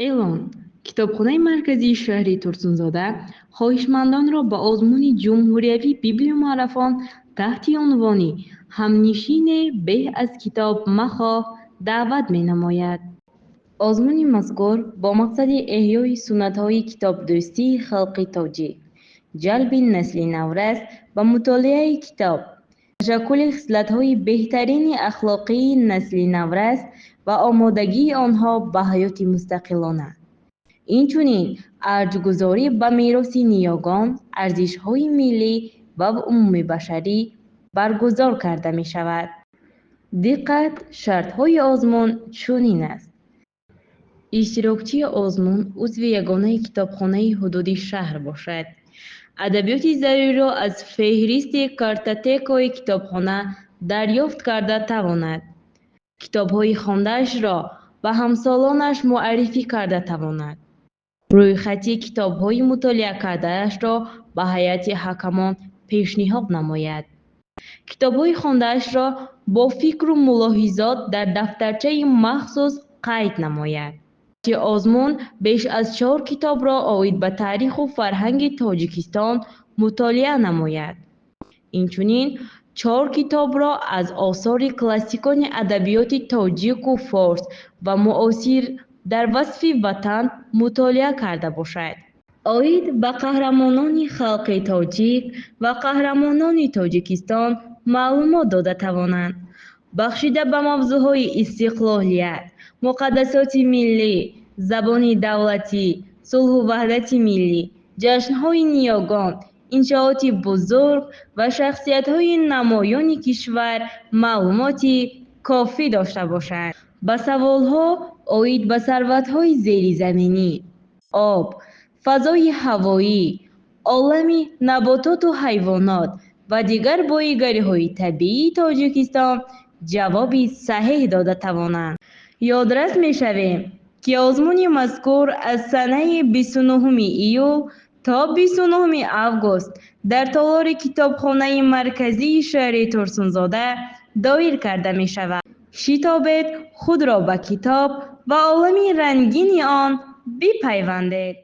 Эълон: Китобхонаи марказии шаҳри Турсунзода хоҳишмандонро ба озмуни ҷумҳуриявии библиомарафон таҳти унвони «Ҳамнишине беҳ аз китоб махоҳ» даъват менамояд. Озмуни мазкур бо мақсади эҳёи суннатҳои китобдӯстии халқи тоҷик, ҷалби насли наврас ба мутолиаи китоб, ташаккули хислатҳои беҳтарини ахлоқии насли наврас ва омодагии онҳо ба ҳаёти мустақилона, инчунин арҷгузорӣ ба мероси ниёгон, арзишҳои миллӣ ва умумибашарӣ баргузор карда мешавад. Диққат, шартҳои озмун чунин аст: иштирокчии озмун узви ягонаи китобхонаи ҳудуди шаҳр бошад, адабиёти заруриро аз феҳристи картотекаи китобхона дарёфт карда тавонад, китобҳои хондаашро ба ҳамсолонаш муаррифӣ карда тавонад, рӯйхати китобҳои мутолиа кардаашро ба ҳайати ҳакамон пешниҳод намояд, китобҳои хондаашро бо фикру мулоҳизот дар дафтарчаи махсус қайд намояд. Озмун беш аз чор китобро оид ба таъриху фарҳанги Тоҷикистон мутолиа намояд, инчунин чор китобро аз осори классикони адабиёти тоҷику форс ва муосир дар васфи Ватан мутолиа карда бошад, оид ба қаҳрамонони халқи тоҷик ва қаҳрамонони Тоҷикистон маълумот дода тавонанд, бахшида ба мавзӯъҳои истиқлолият, муқаддасоти миллӣ, забони давлатӣ, сулҳу ваҳдати миллӣ, ҷашнҳои ниёгон, иншооти бузург ва шахсиятҳои намоёни кишвар маълумоти кофӣ дошта бошад, ба саволҳо оид ба сарватҳои зеризаминӣ, об, фазои ҳавоӣ, олами набототу ҳайвонот ва дигар боигариҳои табиии Тоҷикистон ҷавоби саҳеҳ дода тавонанд. Ёдрас мешавем, ки озмуни мазкур аз санаи 29 июл то 29 август дар толори китобхонаи марказии шаҳри Турсунзода доир карда мешавад. Шитобед, худро ба китоб ва олами рангини он бипайвандед.